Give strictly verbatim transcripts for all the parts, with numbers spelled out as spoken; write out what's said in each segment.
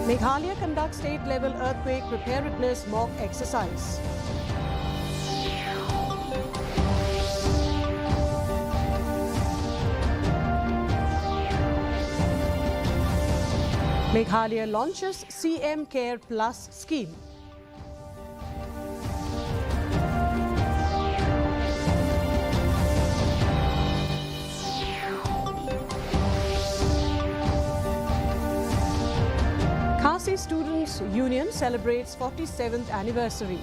Meghalaya conducts state-level earthquake preparedness mock exercise. Meghalaya launches C M Care Plus scheme. Khasi Students Union celebrates forty-seventh anniversary.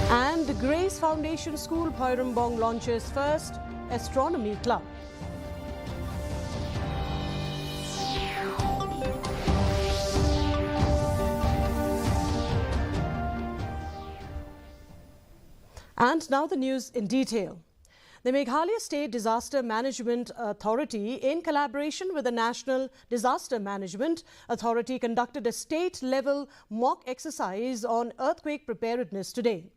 And Grace Foundation School Bhoirymbong launches first astronomy club. And now the news in detail. The Meghalaya State Disaster Management Authority, in collaboration with the National Disaster Management Authority, conducted a state-level mock exercise on earthquake preparedness today.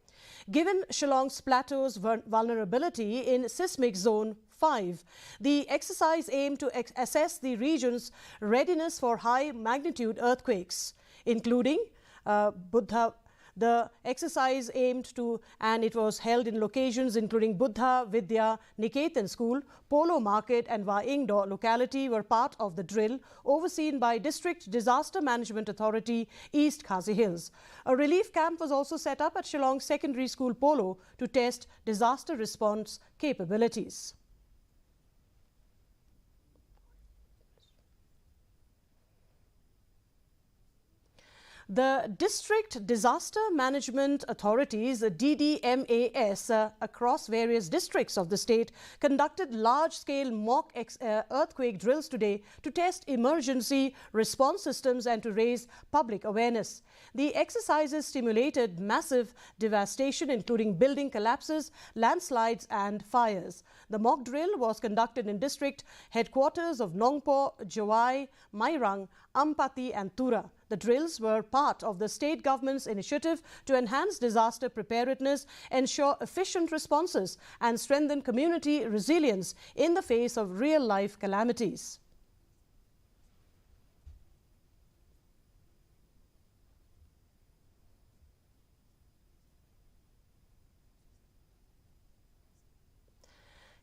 Given Shillong's plateau's vul-, vulnerability in seismic zone five, the exercise aimed to ex-, assess the region's readiness for high-magnitude earthquakes, including, uh, Buddha. The exercise aimed to, and it was held in locations including Buddha Vidya Niketan School, Polo Market and Wahingdoh locality were part of the drill overseen by District Disaster Management Authority, East Khasi Hills. A relief camp was also set up at Shillong Secondary School Polo to test disaster response capabilities. The District Disaster Management Authorities, D D M A S, uh, across various districts of the state conducted large-scale mock ex-, uh, earthquake drills today to test emergency response systems and to raise public awareness. The exercises stimulated massive devastation, including building collapses, landslides, and fires. The mock drill was conducted in district headquarters of Nongpoh, Jowai, Mairang, Ampati, and Tura. The drills were part of the state government's initiative to enhance disaster preparedness, ensure efficient responses, and strengthen community resilience in the face of real-life calamities.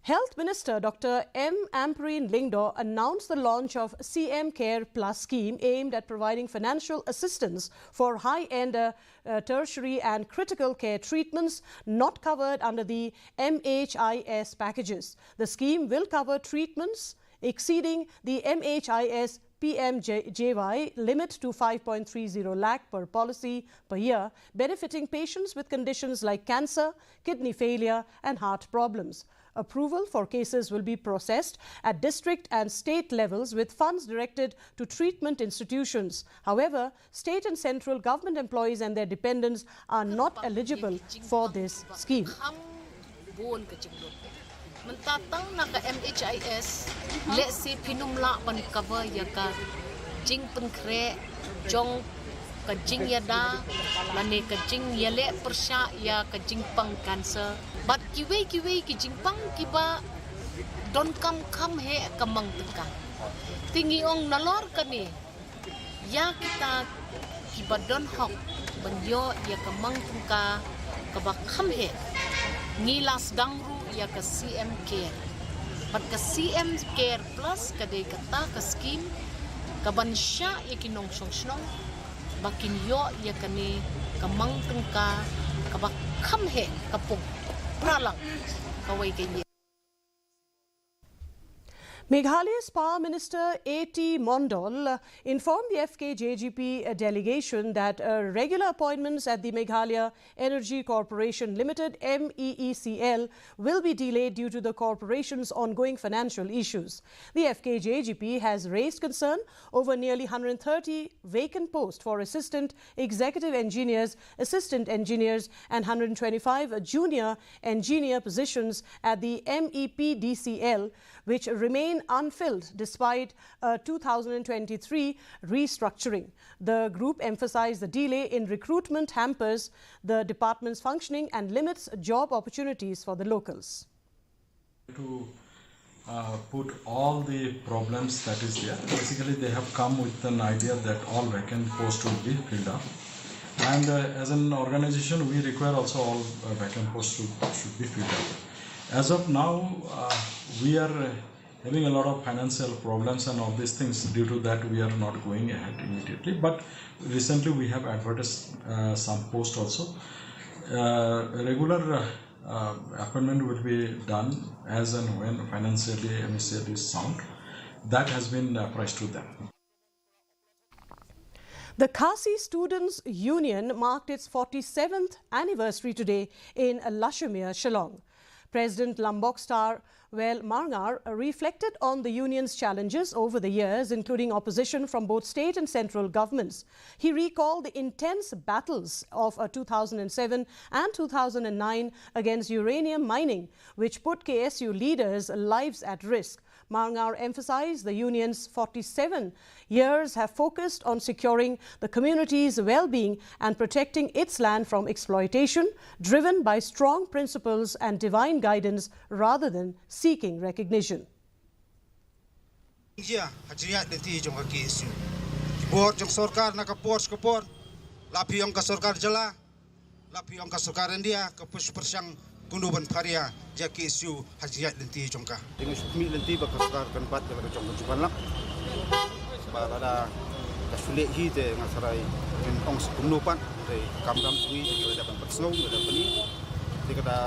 Health Minister Doctor M Ampareen Lyngdoh announced the launch of C M Care Plus scheme aimed at providing financial assistance for high-end, uh, uh, tertiary and critical care treatments not covered under the M H I S packages. The scheme will cover treatments exceeding the M H I S P M J Y limit to five point three zero lakh per policy per year, benefiting patients with conditions like cancer, kidney failure, and heart problems. Approval for cases will be processed at district and state levels, with funds directed to treatment institutions. However, state and central government employees and their dependents are not eligible for this scheme. Bun ka jinglut. Mynta tang na ka M H I S, lehse phin ym lah ban cover ïa ka jingpynkhreh jong ka jingïada lane ka jingïaleh pyrshah ïa ka jingpang cancer. Bad kiwei kiwei ki jingpang kiba donkam kham heh ka mang tyngka. Te ngi ong nalor kane, ïa kita kiba don hok ban ïoh ïa ka mang tyngka kaba kham heh, ngi la sdang ruh ïa ka C M Care. Bad ka C M Care Plus ka dei kata ka scheme kaban shah ïa ki nongshong shnong ba kin ïoh ïa kane ka mang tyngka kaba kham heh, ka pung phra lak kawei ka ïing. Meghalaya's Power Minister A T Mondal informed the F K J G P delegation that, uh, regular appointments at the Meghalaya Energy Corporation Limited, M E E C L, will be delayed due to the corporation's ongoing financial issues. The F K J G P has raised concern over nearly hundred thirty vacant posts for assistant executive engineers, assistant engineers, and hundred twenty-five junior engineer positions at the M E P D C L, which remain unfilled despite a two thousand twenty-three restructuring. The group emphasized the delay in recruitment hampers the department's functioning and limits job opportunities for the locals. To uh, put all the problems that is there. Basically, they have come with an idea that all vacant posts will be filled up. And uh, as an organization, we require also all uh, vacant posts should, should be filled up. As of now, uh, we are uh, having a lot of financial problems and all these things. Due to that, we are not going ahead immediately. But recently, we have advertised uh, some posts also. Uh, regular uh, uh, appointment will be done as and when financially M E C L is sound. That has been apprised to them. The Khasi Students Union marked its forty-seventh anniversary today in Lashamere, Shillong. President Lambok Star Well Marngar reflected on the union's challenges over the years, including opposition from both state and central governments. He recalled the intense battles of uh, two thousand seven and two thousand nine against uranium mining, which put K S U leaders' lives at risk. Marngar emphasized the union's forty-seven years have focused on securing the community's well-being and protecting its land from exploitation, driven by strong principles and divine guidance rather than seeking recognition. Jia ha jingïaid lynti jong ka K S U. Ki bor jong sorkar na ka por sha ka por, la phi ong ka sorkar jylla, la phi ong ka sorkar India, ka pyrshang kumno ban pharia ïa ka K S U ha jingïaid lynti jong ka. Jingïaid lynti ba ka sorkar kan bat ïa la ka jong ka jingban lak. Ba lada ka shu leh hi te nga sarai ngin ong sa kumno pat, te ka kamram jong ngi te ka la dep ban pat sngew, la dep ban i. Te ka da,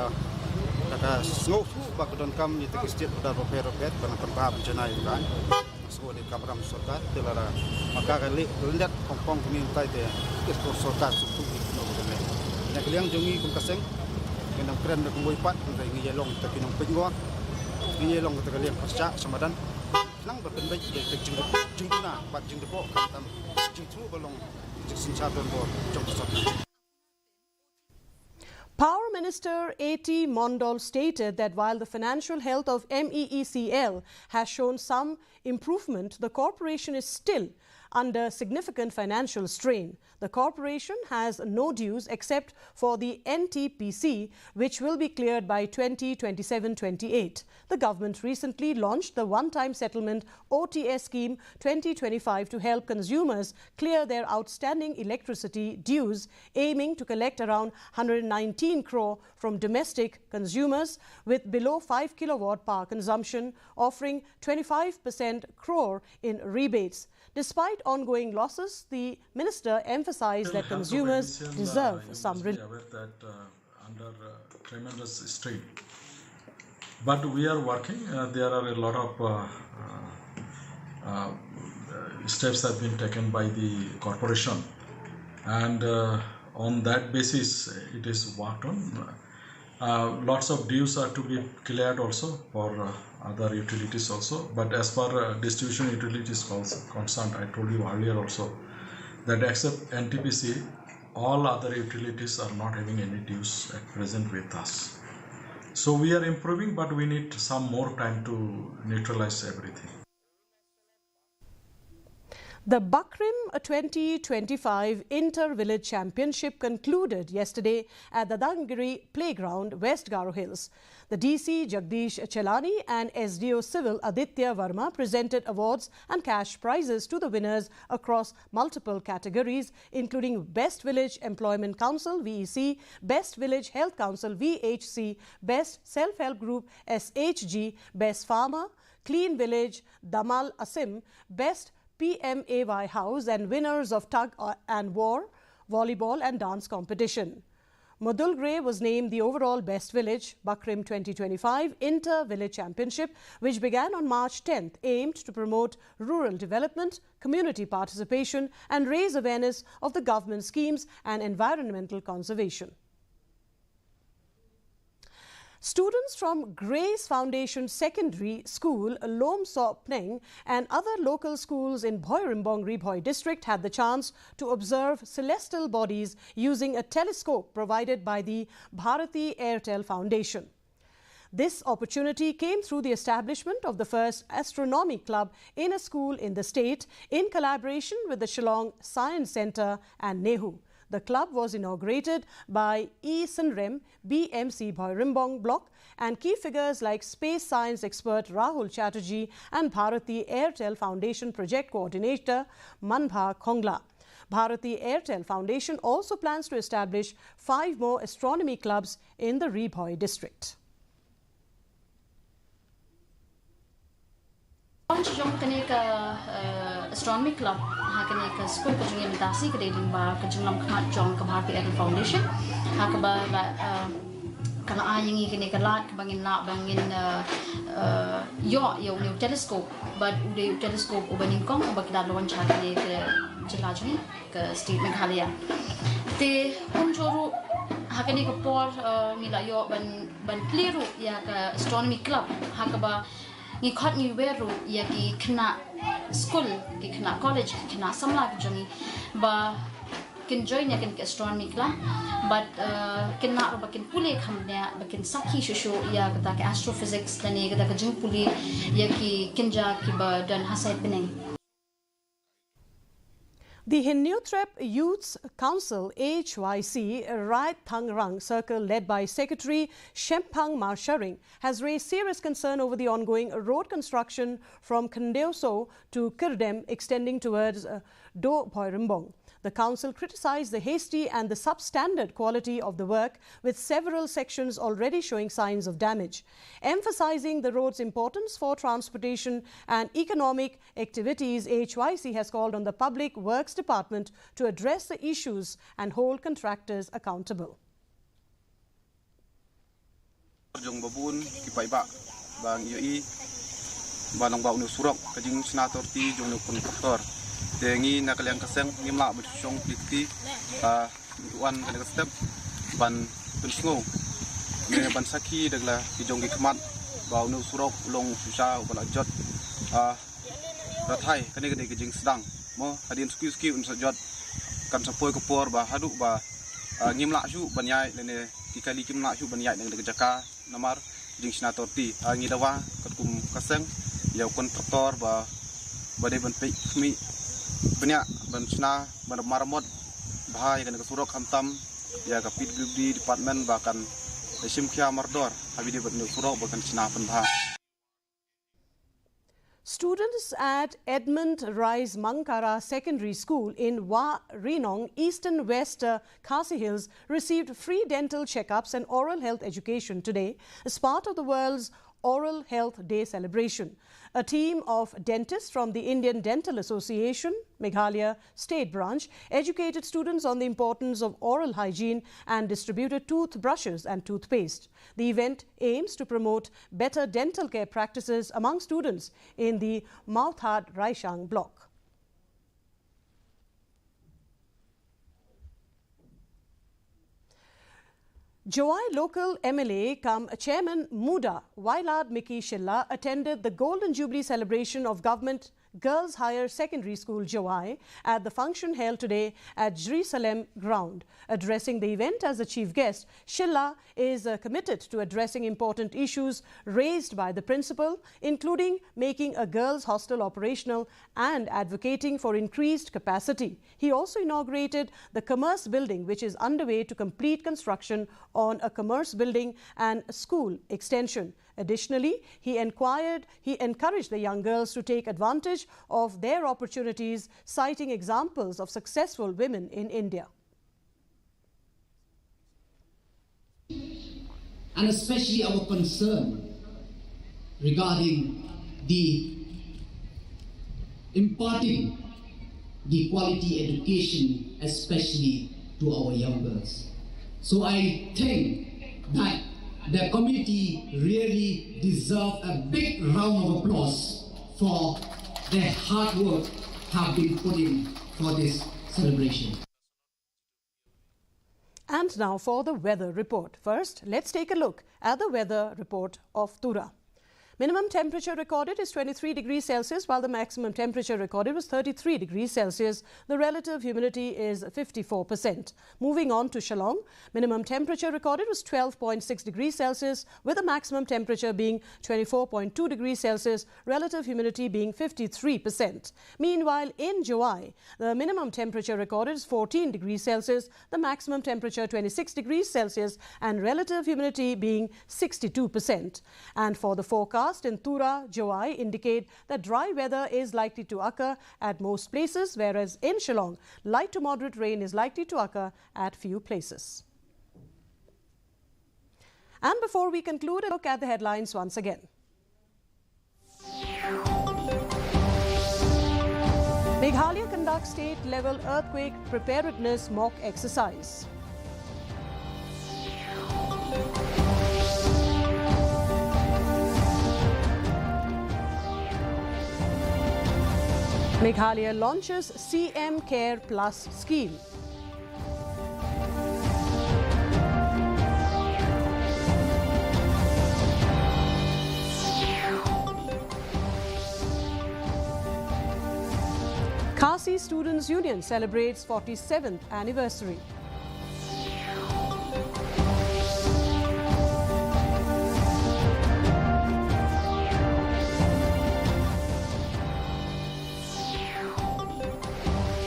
ka da sngew shuh ba ka donkam ïa kita ki state order bapher bapher ban pynbha pynjanai ïa ka. Nga sngew ïa ka kamram sorkar te lada ma ka ka leh lyndet pong pong kumne mynta te ka sorkar suk suk ïa kumno ba kan leh. Na ka liang jong ngi kum ka seng ngin nang kren da kumwei pat, hynrei ngi ïalong kita ki nongpeitngor, ngi ïalong kita ka liang pyrshah sha madan. Khnang ba pynbeit ïa kita ki jingduna bad jingduna khamtam jingthmu ba long jingsynshar donbor jong ka sorkar. Power Minister A T Mondal stated that while the financial health of M E E C L has shown some improvement, the corporation is still under significant financial strain. The corporation has no dues except for the N T P C, which will be cleared by twenty twenty-seven twenty-eight. The government recently launched the One Time Settlement, O T S, scheme twenty twenty-five to help consumers clear their outstanding electricity dues, aiming to collect around hundred nineteen crore from domestic consumers with below five kilowatt power consumption, offering twenty-five percent crore in rebates. Despite ongoing losses, the minister emphasized that consumers deserve some relief. Under uh, tremendous strain. But we are working. Uh, there are a lot of uh, uh, uh, steps have been taken by the corporation, and uh, on that basis, it is worked on. Uh, lots of dues are to be cleared also for uh, other utilities also. But as far uh, distribution utilities calls concerned, I told you earlier also that except N T P C, all other utilities are not having any dues at present with us. So we are improving, but we need some more time to neutralize everything. The Bakrim twenty twenty-five Inter Village Championship concluded yesterday at the Dadangiri Playground, West Garo Hills. The D C Jagdish Chelani and S D O Civil Aditya Verma presented awards and cash prizes to the winners across multiple categories, including Best Village Employment Council, V E C, Best Village Health Council, V H C, Best Self Help Group, S H G, Best Farmer, Clean Village, Damal Asim, Best P M A Y House, and winners of Tug and War, Volleyball and Dance Competition. Mudulgre was named the overall Best Village. Bakrim twenty twenty-five Inter Village Championship, which began on March tenth, aimed to promote rural development, community participation, and raise awareness of the government schemes and environmental conservation. Students from Grace Foundation Secondary School, Lomsoh Pneng, and other local schools in Bhoirimbong, Ri Bhoi District had the chance to observe celestial bodies using a telescope provided by the Bharati Airtel Foundation. This opportunity came through the establishment of the first astronomy club in a school in the state in collaboration with the Shillong Science Centre and NEHU. The club was inaugurated by E Synrem, B M C Bhoirimbong Block, and key figures like space science expert Rahul Chatterjee and Bharati Airtel Foundation project coordinator Manbha Khongla. Bharati Airtel Foundation also plans to establish five more astronomy clubs in the Ri Bhoi district. Launch jong kane ka, eh, astronomy club ha kane ka skul ka jong ngi mynta shi ka dei lyngba ka jinglam khmat jong ka Bharati Airtel Foundation ha kaba la, eh, ka la ai ïa ngi kane ka lad kaba ngin lah ba ngin, eh, eh, ïoh ïa une u telescope, bad u dei u telescope uba nyngkong uba ki la launch ha kane ka jylla jong ngi, ka state Meghalaya. Te kumjuh ruh ha kane ka por, eh, ngi la ïoh ban, ban plie ruh ïa ka astronomy club ha kaba ngi khot ngi wer ruh ïa ki khynnah skul, ki khynnah college, ki khynnah samla ki jong ngi ba kin join ïa kane ka astronomy club. Bad, eh, kin lah ruh ba kin pule kham bniah, ba kin sakhi shuh shuh ïa kata ka astrophysics lane kata ka jingpule ïa ki kynja kiba don ha sait bneng. The Hynniewtrep Youths Council, H Y C, Raid Thangrang Circle, led by Secretary Shemphang Marsharing, has raised serious concern over the ongoing road construction from Khyndew So to Kyrdem, extending towards, uh, Doh Bhoirimbong. The council criticized the hasty and the substandard quality of the work, with several sections already showing signs of damage. Emphasizing the road's importance for transportation and economic activities, H Y C has called on the Public Works Department to address the issues and hold contractors accountable. Jong babun ki paidbah ba ngi ïohi ba long ba une u surok ka jingshna torti jong une u contractor. Te ngi na ka liang ka seng ngim lah ban shu shong plie kti, ah, ngi wan kane ka step ban pynsngew ne ban sakhi da la ki jong ki khmat ba une u surok u long shisha uba la jot, ah, rathai. Kane ka dei ka jingsdang mo, hadien suki suki un sa jot, kan sa poi ka por ba haduh ba, ah, ngim lah shuh ban ïaid lane ki kali kim lah shuh ban ïaid na ka jaka namar jingshna torti. Ah, ngi dawa katkum ka seng ïa u contractor ba, ba dei ban peit khmih bniah ban shna, ban maramot bha ïa kane ka surok, khamtam ïa ka P W D department ba kan shim khia mardor ha video ban une u surok ba kan shna pynbha. Students at Edmund Rice Mangkara Secondary School in Wahrinong, Eastern West, uh, Khasi Hills, received free dental checkups and oral health education today as part of the World's Oral Health Day celebration. A team of dentists from the Indian Dental Association, Meghalaya State Branch, educated students on the importance of oral hygiene and distributed toothbrushes and toothpaste. The event aims to promote better dental care practices among students in the Mawthadraishan Raishang block. Jowai local M L A cum chairman MUDA, Wailadmiki Shylla, attended the Golden Jubilee celebration of Government Girls Higher Secondary School, Jowai, at the function held today at Jerusalem ground. Addressing the event as the chief guest, Shylla is, uh, committed to addressing important issues raised by the principal, including making a girls' hostel operational and advocating for increased capacity. He also inaugurated the Commerce Building, which is underway to complete construction on a Commerce Building and school extension. Additionally, he enquired, he encouraged the young girls to take advantage of their opportunities, citing examples of successful women in India. And especially our concern regarding the imparting the quality education, especially to our young girls. So I think that the committee really deserve a big round of applause for their hard work have been put in for this celebration. And now for the weather report. First, let's take a look at the weather report of Tura. Minimum temperature recorded is twenty-three degrees Celsius, while the maximum temperature recorded was thirty-three degrees Celsius. The relative humidity is fifty-four percent. Moving on to Shillong, minimum temperature recorded was twelve point six degrees Celsius, with a maximum temperature being twenty-four point two degrees Celsius, relative humidity being fifty-three percent. Meanwhile, in Jowai, the minimum temperature recorded is fourteen degrees Celsius, the maximum temperature twenty-six degrees Celsius, and relative humidity being sixty-two percent. And for the forecast, in Tura, Jowai indicate that dry weather is likely to occur at most places, whereas in Shillong, light to moderate rain is likely to occur at few places. And before we conclude, a look at the headlines once again. Meghalaya conducts state-level earthquake preparedness mock exercise. Meghalaya launches C M Care Plus scheme. Khasi Students' Union celebrates forty-seventh anniversary.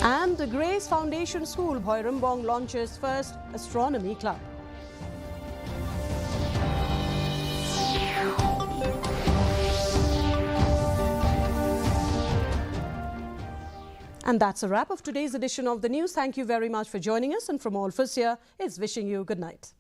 And the Grace Foundation School, Bhoirymbong, launches first astronomy club. And that's a wrap of today's edition of the news. Thank you very much for joining us, and from all of us here, it's wishing you good night.